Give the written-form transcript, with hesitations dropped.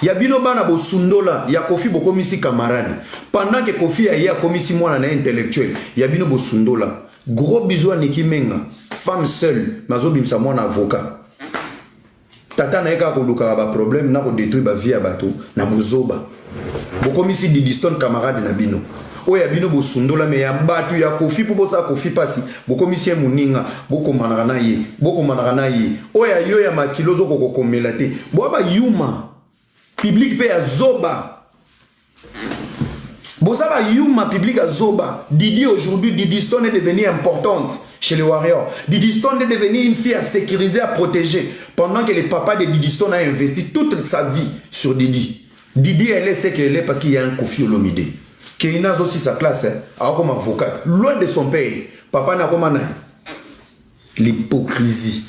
Ya bino bana bosundola ya Koffi, bokomisi camarade pendant que Koffi aye akomisi mwana na ye intellectuel. Ya bino bosundola. Gros bisou à Niki Menga, femme seule, mazobimisa mwana avocat. Tata na ye kaka kolukaka baproblème na kodétruire bavie ya bato na bozoba. Bokomisi Didi Stone camarade na bino. Oyo ya bino bosundola, mais ya bato ya Koffi, mpo bosala Koffi mpasi, bokomisi ye moninga, bokomanaka na ye, bokomanaka na ye. Oyo ya yo ya makili ozokoka kokomela te. Boya bayuma public mpe ya zoba, boza bayuma public ya zoba. Didi, aujourd'hui, Didi Stone est devenu importante chez les Warriors. Didi Stone est devenu une fille à sécuriser, à protéger, pendant que le papa de Didi Stone a investi toute sa vie sur Didi. Didi, elle est ce qu'elle est parce qu'il y a un Koffi Olomide. Keina aussi sa classe, hein, comme avocat, loin de son père. Papa n'a comme. L'hypocrisie.